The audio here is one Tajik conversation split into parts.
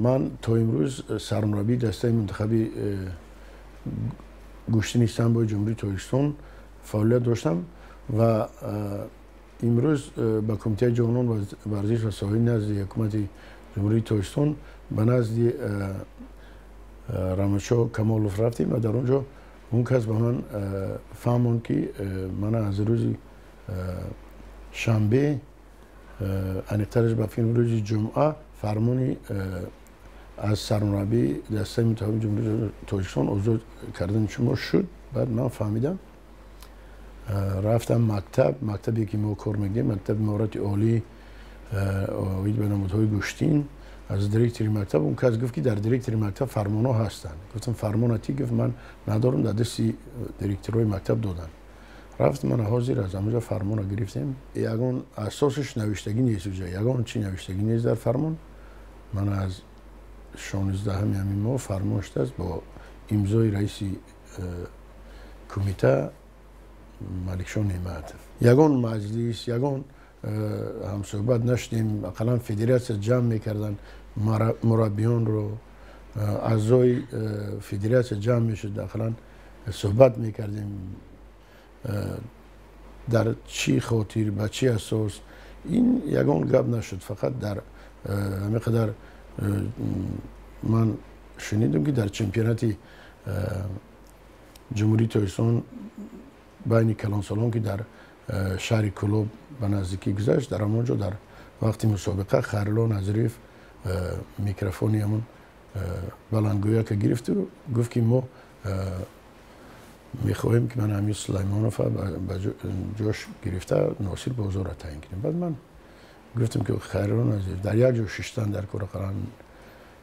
Ман то имрӯз сармураббии дастаи мунтахаби гӯштини самбои Ҷумҳурии Тоҷикистон фаъолият доштам ва имрӯз ба Кумитаи ҷавонон ва варзиш ва соҳаи назди Ҳукумати Ҷумҳурии Тоҷикистон ба назди Рамазшоҳ Камолов рафтем ва дар он ҷо он кас ба ман фаҳмонд, ки мана аз рӯзи шанбе, аниқтараш ба филм рӯзи ҷумъа, фармони аз сармураббии дастаи мунтахаби Ҷумҳурии Тоҷикистон озод кардани шумо шуд. Баъд ман фаҳмидам, рафтам мактаб, мактабе ки мо кор мекунем, мактаби маҳорати олӣ оид ба намудҳои гӯштин. Аз директори мактаб он кас гуфт, ки дар директори мактаб фармонҳо ҳастанд. Гуфтам: «Фармона ти?» Гуфт: «Ман надорам». Дар дасти директорҳои мактаб доданд. Рафт, ман ҳозир аз ҳамонҷо фармона гирифтем. Ягон асосаш навиштагӣ нест, уҷа ягон чи навиштагӣ нест дар фармон. Ман аз 16-ҳами ҳамин моҳ фармон шудааст бо имзои раиси кумита Маликшоҳ Неъматов. Ягон маҷлис, ягон ҳамсӯҳбат нашудем. Ақаллан федератсия ҷамъ мекарданд мураббиёнро, аъзои федератсия ҷамъ мешуд, ақаллан суҳбат мекардем, дар чӣ хотир, ба чӣ асос. Ин ягон гап нашуд. Фақат дар ҳамин қадар ман шунидам, ки дар чемпионати Ҷумҳурии Тоҷикистон байни калонсолон, ки дар шаҳри Кӯлоб ба наздикӣ гузашт, дар ҳамон ҷо дар вақти мусобиқа Хайрулло Назириев микрофони ҳамон баландгӯяка гирифту гуфт, ки мо мехоҳем, ки ман ҳамин Сулаймонова ба ҷош гирифта Носир Бозорро таъин кунем. Баъд ман гуфтам, ки Хайрулло Назириев, дар як ҷо шиштан дар кор, ақаллан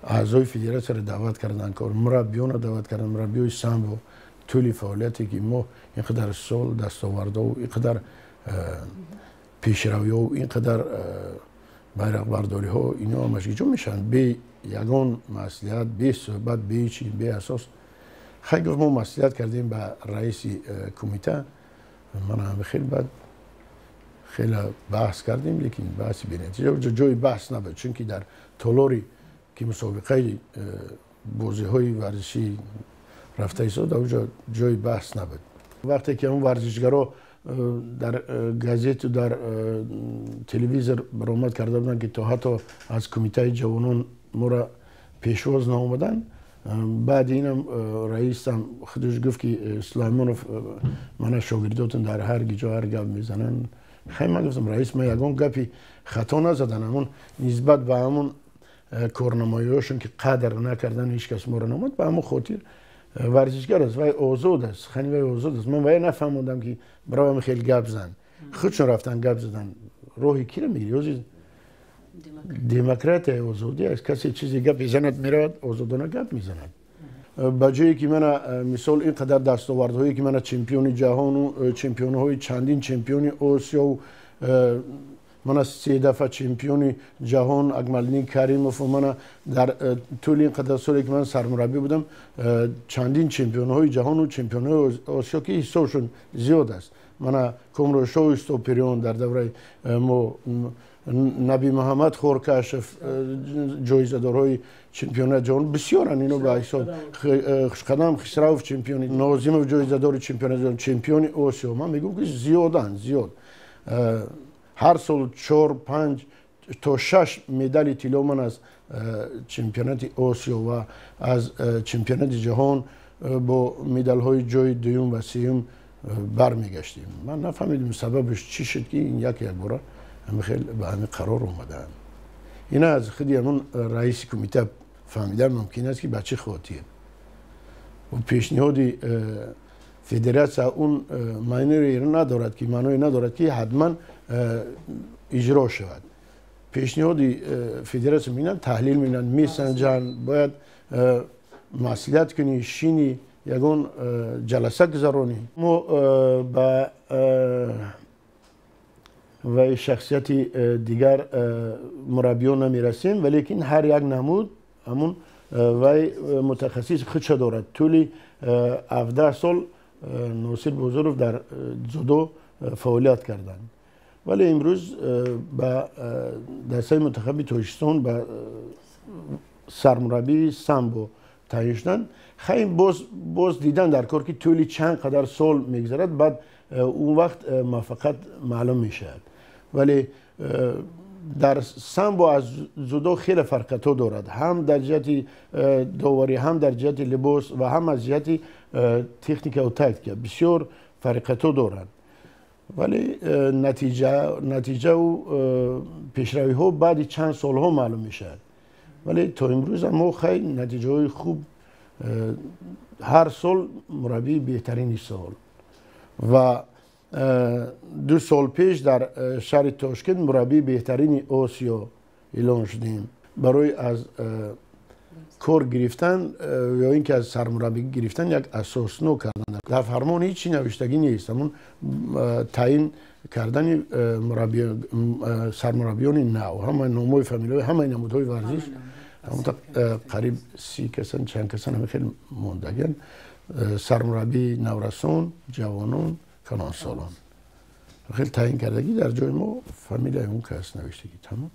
аъзои федератсияро даъват кардан кор, мураббиёнро даъват кардан, мураббиёи самбо. Тӯли фаъолияте ки мо ин қадар сол дастовардову ин қадар пешравиҳо, ин қадар байроқбардориҳо, ино ҳамаш ҷо мешаванд бе ягон маслиҳат, бе суҳбат, бе чи, бе асос? Хай, гуфт, мо маслиҳат кардем ба раиси кумита. Ман ҳам хел баъд хеле баҳс кардем, лекин баҳси бенатиҷа, ҷои баҳс набуд, чунки дар толори ки мусобиқаи бозиҳои варзишӣ рафта истод, дар онҷо ҷои баҳс набуд. Вақте ки он варзишгаро дар газету дар телевизор баромад карда буданд, ки то ҳатто аз Кумитаи ҷавонон моро пешвоз наомаданд, баъди инам раисам худаш гуфт, ки Сулаймонов, мана шогирдотон дар ҳар ҷо ҳар гап мезананд. Хай, ман гуфтам: «Раис, ман ягон гапи хато назадан. Ҳамон нисбат ба ҳамон корнамоиҳошон, ки қадр накардан, ҳеҷ кас моро наомад. Ба ҳамон хотир варзишгар аст, вай озод аст, сухани вай озод аст. Ман вай нафаҳмодам, ки бароям хеле гап зан. Худшон рафтан, гап задан. Роҳи киро мегири? Ҳозир демократия, озодӣ аст. Касе чизе гап мезанад, меравад, озодона гап мезанад. Ба ҷое ки мана мисол ин қадар дастовардҳое ки мана чемпиони ҷаҳону чемпионҳои, чандин чемпиони Осиёу, мана се дафъа чемпиони ҷаҳон Акмалиддин Каримов, мана дар тӯли ин қадар соле ки ман сармураббӣ будам, чандин чемпионҳои ҷаҳону чемпионҳои Осиё, ки ҳисобшон зиёд аст, мана Комроншоҳ Истопириён, дар давраи мо Наби Муҳаммад Хоркашев, ҷоизадорҳои чемпионати ҷаҳон бисёранд. Ино ба ҳисоб Хушқадам Хисравов, чемпиони, Нозимов, ҷоизадори чемпионати ҷаҳон, чемпиони Осиё. Ман мегӯям, ки зиёданд, зиёд. Ҳар сол чор, панҷ то шаш медали тилло ман аз чемпионати Осиё ва аз чемпионати ҷаҳон бо медалҳои ҷои дуюм ва сеюм бармегаштем. Ман нафаҳмидем, сабабаш чӣ шуд, ки ин як якбора хел ба ҳамин қарор омадаанд. Ина аз худи ҳамон раиси кумита фаҳмидан мумкин аст, ки ба чӣ хотир пешниҳоди федератсия он маъное надорад, ки маъное надорад, ки ҳатман иҷро шавад. Пешниҳоди федератсия мебинанд, таҳлил мебинанд, месанҷанд. Бояд маслиҳат кунӣ, шинӣ, ягон ҷаласа гузаронӣ. Мо ба вай шахсияти дигар мураббиён намерасем, валекин ҳар як намуд ҳамун вай мутахассис худша дорад. Тӯли 17 сол Носир Бозоров дар дзюдо фаъолият карданд, вале имрӯз ба дастаи мунтахаби Тоҷикистон ба Сармураббии самбо таъин шуданд. Хай, боз дидан дар кор, ки тӯли чанд қадар сол мегузарад, баъд он вақт муваффақият маълум мешавад. Вале дар самбо аз ҷудо хеле фарқиятҳо дорад, ҳам дар ҷиҳати доварӣ, ҳам дар ҷиҳати либос ва ҳам аз ҷиҳати техникаву тактика бисёр фарқиятҳо доранд. Вале натиҷаву пешравиҳо баъди чанд солҳо маълум мешавад. Вале то имрӯз мо, хай, натиҷаҳои хуб, ҳар сол мураббии беҳтарини сол ва 2 сол пеш дар шаҳри Тошкент мураббии беҳтарини Осиё эълон шудем. Барои аз кор гирифтан ё ин ки аз сармураббӣ гирифтан як асоснок кардан дар фармон ҳеҷ чи навиштагӣ нест. Ҳамун таъин кардани сармураббиёни нав, ҳамаи номҳои фамилияҳои ҳамаи намудҳои варзиш, қариб 30 касан, чанд касан, ҳама хеле мондагиан, сармураббии наврасон, ҷавонон, калонсолон хеле таъин кардагӣ. Дар ҷои мо фамилияи он кас навиштагӣ, тамом.